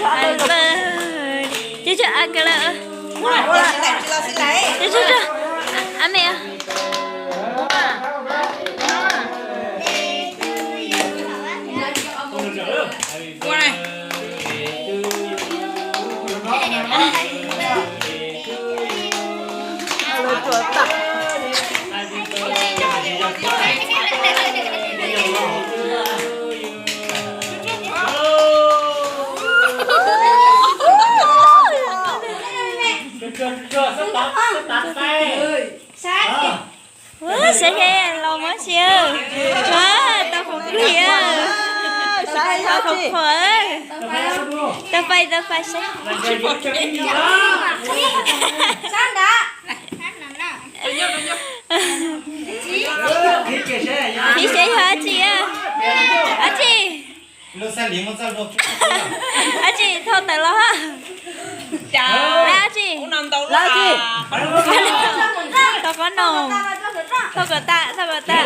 Happy birthday. Cov cov a ka la. Cov cov cov. A me. Saib los muab tsi. Tau qhov plig. Tau qhov, tau fais, tau fais saib. Tiv saib yog dab tsi a? Dab tsi? Dab tsi thauj tawm los? Dab tsi? Thauj qhov noom. Thauj kom tag, thauj kom tag.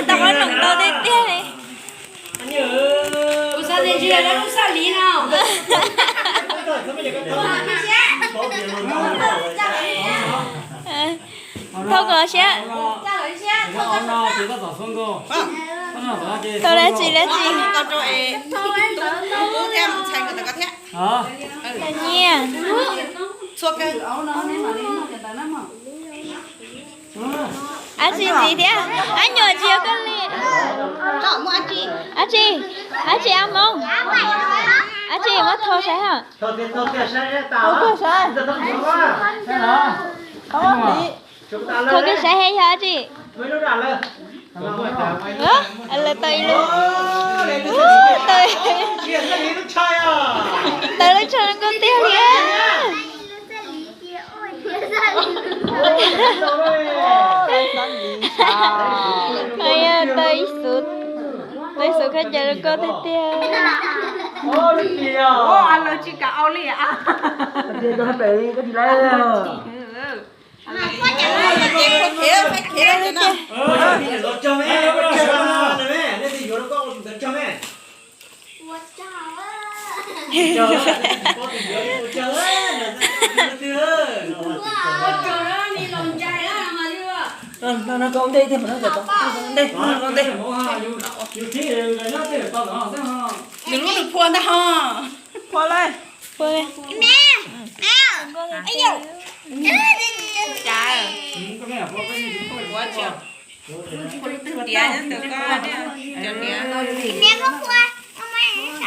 Thauj qhov noom ntau tiag tiag li. Thauj kom siab. Thauj dab tsi dab tsi? Nyiaj. Dab tsi ntxiv thiab? Ab nyuam tsis yog koj li. Dab tsi? Dab tsi a Hmoob? Dab tsi muab thau saib hos. Thau kiag saib he yog dab tsi. Lawv tau ib lub, tau lub tsho zoo nkauj tiag li. Tau ib xuv, tau ib xuv khaub ncaws zoo nkauj tiag tiag. Nws lub nws phua ntag ho. Phua lawm. Phua li. Ua tsis, ua twg diav nyob ntawm koj, cov diav.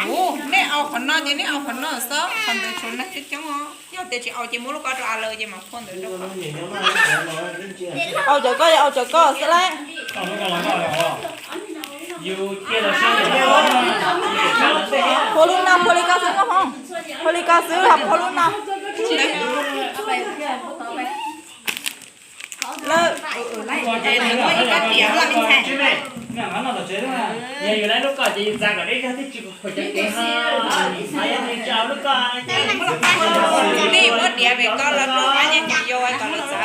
Ua, nej au qhov no ces nej au qhov no xwb, qhov ntawd tshuav neeg coob coob os. Yog tias tsis au ces muab lub koj rau a lawm ces mam phua ntawd rau. Au cov koj, au cov koj xwb lauj. Phua lub no, phua li koj xwb koj Hmoob. Phua li koj xwb los phua lub no. Lawm. Nej muab diav vim koj los rau qab nyob ces yog kom lawv txav.